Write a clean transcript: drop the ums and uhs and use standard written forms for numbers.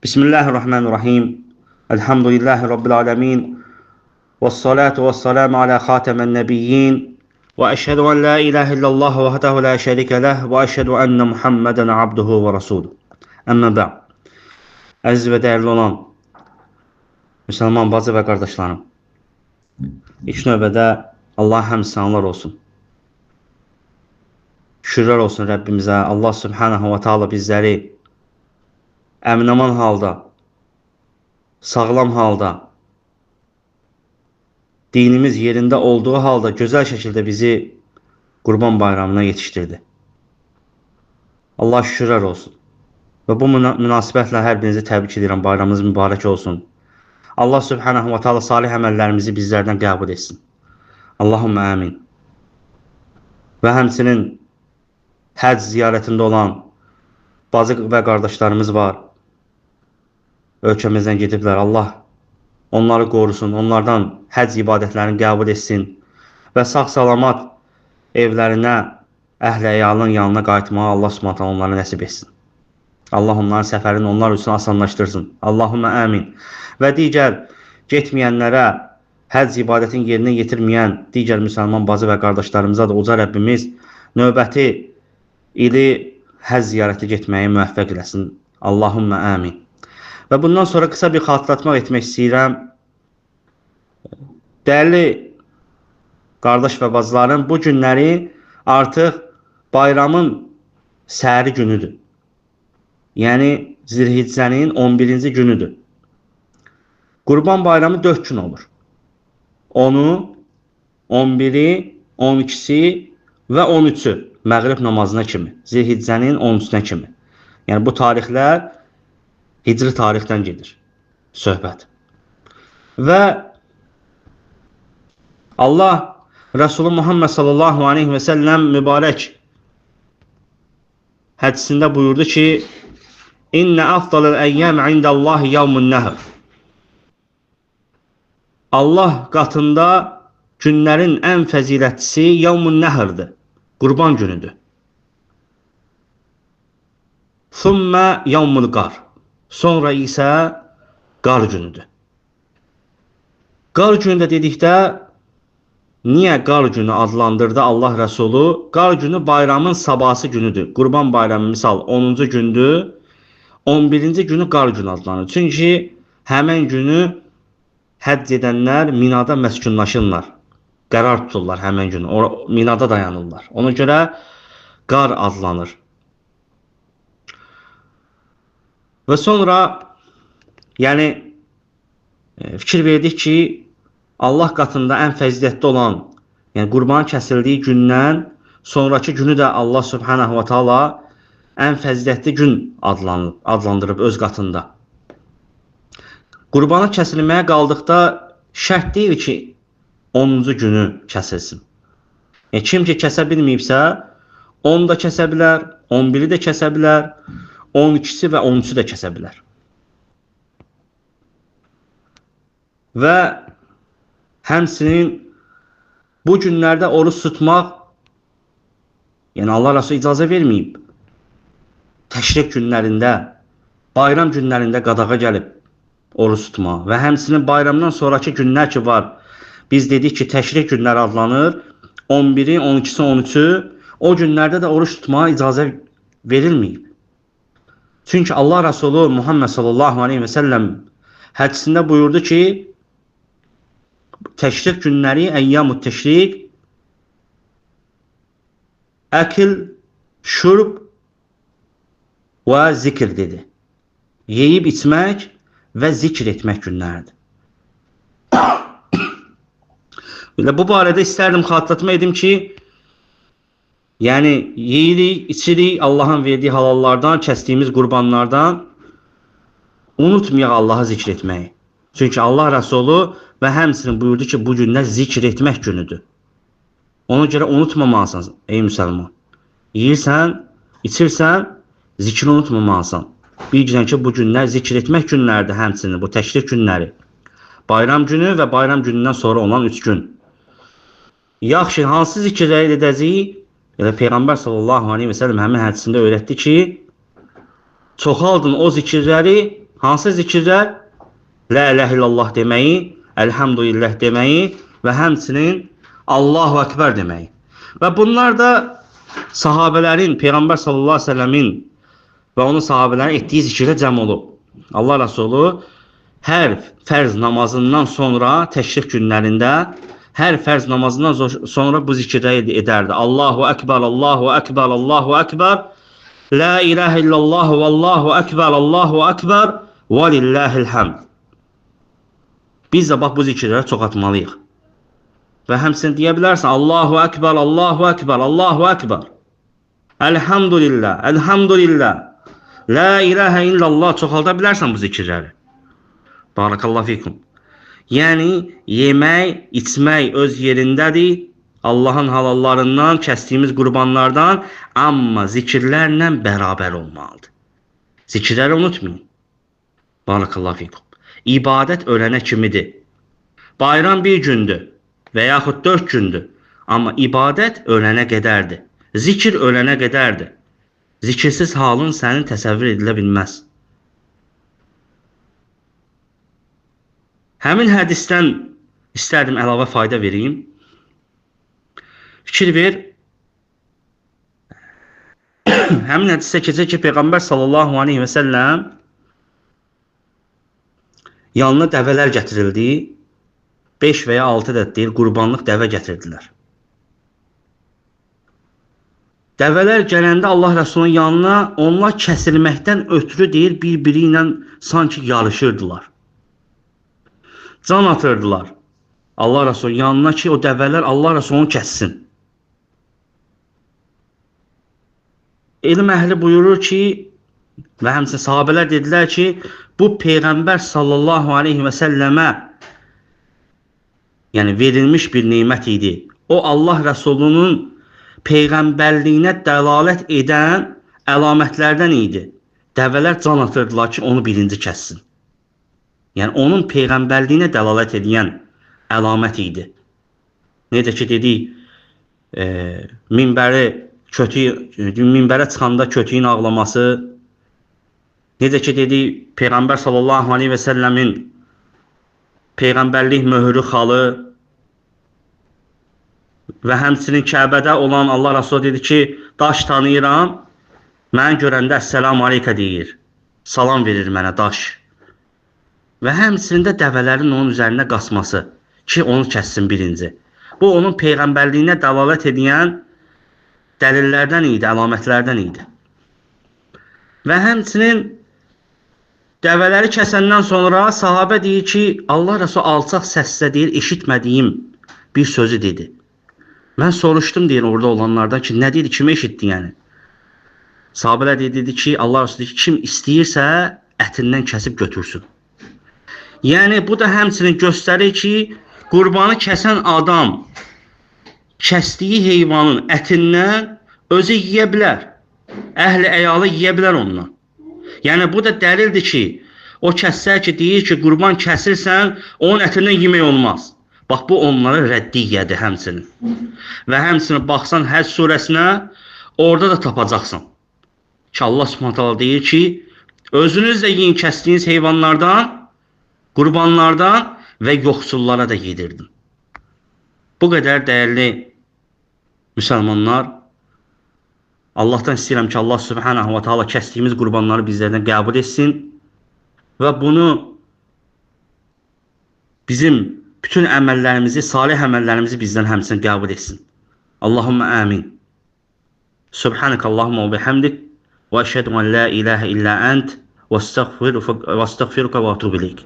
Bismillahirrahmanirrahim. Elhamdülillahi Rabbil alemin. Vessalatu vesselamu ala xatemen nebiyyin. Ve eşhedü en la ilahe illallah vahdehu la şerike leh ve eşhedü enne Muhammeden abduhu ve rasuluhu. Əmmə bə'd. Əziz və dəyərli olan müsəlman bacı və qardaşlarım, ilk növbədə Allaha həmd sənalar olsun. Şükürlər olsun Rəbbimizə. Allah Subhanahu və Taala bizləri əmin-aman halda, sağlam halda, dinimiz yerində olduğu halda gözəl şəkildə bizi Qurban Bayramına yetişdirdi. Allah şükürlər olsun. Və bu münasibətlə hər birinizi təbrik edirəm. Bayramınız mübarək olsun. Allah Subhanahu və Taala salih əməllərimizi bizlərdən qəbul etsin. Allahümme amin. Və həmçinin həcc ziyarətində olan bacı və qardaşlarımız var. Ölkəmizdən gediblər. Allah onları qorusun, onlardan həcc ibadətlərini qəbul etsin və sağ-salamat evlərinə, əhl-i əyalın yanına qayıtmağa Allah Subhanahu taala onlara nəsib etsin. Allah onların səfərini onlar üçün asanlaşdırsın. Allahümme amin. Və digər getməyənlərə, həcc ibadətini yerinə yetirməyən digər müsəlman bacı və qardaşlarımıza da uca Rəbbimiz növbəti ili həcc ziyarəti getməyi müvəffəq eləsin. Allahümme amin. Və bundan sonra qısa bir xatırlatmaq etmək istəyirəm. Dəyərli qardaş və bacılarım, bu günləri artıq bayramın səhəri günüdür. Yəni Zilhiccənin 11-ci günüdür. Qurban Bayramı 4 gün olur. 10-u, 11-i, 12-si və 13-ü məğrib namazına kimi, Zilhiccənin 13-nə kimi. Yəni bu tarixlər hicri tarixdən gedir söhbət. Və Allah Resulü Muhammed sallallahu aleyhi və səlləm mübarək hədisində buyurdu ki, İnnə afdalıl əyyəm indallahi yevmun nəhr. Allah qatında günlərin ən fəzilətlisi yevmun nəhrdir, qurban günüdür. Thumma yevmul qar. Sonra isə qar günüdür. Qar günü də dedikdə, niyə qar günü adlandırdı Allah Rəsulu? Qar günü bayramın sabahsı günüdür. Qurban bayramı misal 10-cu gündür. 11-ci günü qar günü adlanır. Çünki həmən günü həcc edənlər Minada məskunlaşırlar. Qərar tuturlar həmən günü. O, Minada dayanırlar. Ona görə qar adlanır. Və sonra yəni fikir verdik ki, Allah qatında ən fəzilətli olan, yəni qurbanın kəsildiyi gündən sonrakı günü də Allah Subhanahu və Taala ən fəzilətli gün adlandırıb öz qatında. Qurbanı kəsilməyə qaldıqda şərt deyil ki, 10-cu günü kəsilsin. Yəni, kim ki kəsə bilməyibsə, 10 da kəsə bilər, 11-i də kəsə bilər, 12-si və 13-ü də kəsə bilər. Və həmçinin bu günlərdə oruç tutmaq, yəni Allah Rəsulü icazə verməyib. Təşrik günlərində, bayram günlərində qadağa gəlib oruç tutmaq və həmçinin bayramdan sonraki günlər ki var, biz dedik ki, təşrik günləri adlanır, 11-i, 12-si, 13-ü, o günlərdə də oruç tutmağa icazə verilməyib. Çünki Allah Rəsulü Muhammed sallallahu aleyhi və səlləm hədisində buyurdu ki, təşrik günləri, əyyam-ı təşrik, əkil, şurb və zikr dedi. Yeyib içmək və zikr etmək günləridir. Belə bu barədə istərdim xatırlatma edim ki, yəni yeyirik, içirik Allahın verdiyi halallardan, kəsdiyimiz qurbanlardan, unutmayaq Allahı zikr etməyi. Çünki Allah Rəsulu və həmçinin buyurdu ki, bu günlər zikr etmək günüdür. Ona görə unutmamalısan, ey müsəlman. Yeyirsən, içirsən, zikri unutmamalısan. Bilirsən ki, bu günlər zikr etmək günləridir həmçinin, bu təşrik günləri. Bayram günü və bayram günündən sonra olan 3 gün. Yaxşı, hansı zikirləri edəcəyik? Elə Peyğəmbər sallallahu aleyhi və səlləm həmin hədisində öyrətdi ki, çoxaldın o zikirləri Hansı zikirlər? La ilahe illallah deməyi, Elhamdülillah deməyi və həmçinin Allahu Ekber deməyi. Və bunlar da sahabələrin, Peyğəmbər sallallahu aleyhi ve səlləmin və onun sahabələrin etdiyi zikirlə cəm olub. Allah Resulü hər fərz namazından sonra, təşrif günlərində, hər fərz namazından sonra bu zikirləri edərdi. Allahu Ekber, Allahu Ekber, Allahu Ekber, La ilahe illallah və Allahu Ekber, Allahu Ekber və lillahil hamd. Biz də bax bu zikirləri çoxaltmalıyıq. Və həmçinin deyə bilərsən Allahu Ekber, Allahu Ekber, Allahu Ekber. Elhamdülillah, elhamdülillah. La ilahe illallah çoxalda bilərsən bu zikirləri. Barakallahu fikum. Yəni yemək, içmək öz yerindədir. Allahın halallarından, kəsdiyimiz qurbanlardan, amma zikirlərlə bərabər olmalıdır. Zikirləri unutmayın. Barakallahu fikum. İbadət ölənə kimidir. Bayram bir gündür və yaxud 4 gündür. Amma ibadət ölənə qədərdir. Zikir ölənə qədərdir. Zikirsiz halın sənin təsəvvür edilə bilməz. Həmin hədisdən istərdim əlavə fayda vereyim. Fikir ver. Həmin hədisdə keçir ki, Peyğəmbər sallallahu aleyhi və səlləm yanına dəvələr gətirildi. 5 və ya 6 ədəd deyil, qurbanlıq dəvə gətirdilər. Dəvələr gələndə Allah Rəsulunun yanına onlar kəsilməkdən ötürü deyil, bir-biri ilə sanki yarışırdılar. Can atırdılar Allah Rəsulunun yanına ki, o dəvələr Allah Rəsulunu kəssin. Elm əhli buyurur ki, və həmçinin sahabələr dedilər ki, bu Peyğəmbər sallallahu aleyhi və səlləmə yəni verilmiş bir nemət idi. O Allah Rəsulunun peyğəmbərliyinə dəlalət edən əlamətlərdən idi. Dəvələr can atırdılar ki, onu birinci kəssin. Yəni onun peyğəmbərliyinə dəlalət edən əlamət idi. Necə ki dedik, minbərə çıxanda kötüyün ağlaması, necə ki dedik, Peyğəmbər sallallahu aleyhi və səlləmin peyğəmbərlik möhürü xalı və həmçinin Kəbədə olan Allah Rəsulü dedi ki, daş tanıyıram, məni görəndə əssəlamu aleykə deyir, salam verir mənə daş. Və həmçinin də dəvələrin onun üzərinə qasması ki, onu kəssin birinci. Bu, onun peyğəmbərliyinə dəlalət edən dəlillərdən idi, əlamətlərdən idi. Və həmçinin dəvələri kəsəndən sonra sahabə deyir ki, Allah Rəsulü alçaq səslə deyir, eşitmədiyim bir sözü dedi. Mən soruşdum deyir orada olanlardan ki, nə dedi, kimi eşitdi yəni? Sahabələr dedi ki, Allah Rəsulü dedi ki, kim istəyirsə ətindən kəsib götürsün. Yəni bu da həmçinin göstərir ki, qurbanı kəsən adam kəsdiyi heyvanın ətindən özü yeyə bilər. Əhli əyalı yeyə bilər ondan. Yəni bu da dəlildir ki, o kəslər ki, deyir ki, qurban kəsirsən, onun ətindən yemək olmaz. Bax, bu onlara rəddiyyədir həmçinin. Və həmçinin baxsan Həcc surəsinə, orada da tapacaqsan. Ki, Allah Subhanahu taala deyir ki, özünüz də yiyin kəsdiyiniz heyvanlardan, qurbanlardan və yoxsullara da yedirdin. Bu qədər dəyərli müsəlmanlar, Allahdan istəyirəm ki, Allah Subhanahu və Taala kəsdiyimiz qurbanları bizlərdən qəbul etsin və bunu bizim bütün əməllərimizi, salih əməllərimizi bizdən həmçinin qəbul etsin. Allahumma amin. Subhanaka Allahumma və bihamdik və əşhədu en la ilahə illə ənt və əstəğfiruka və atubu ileyk.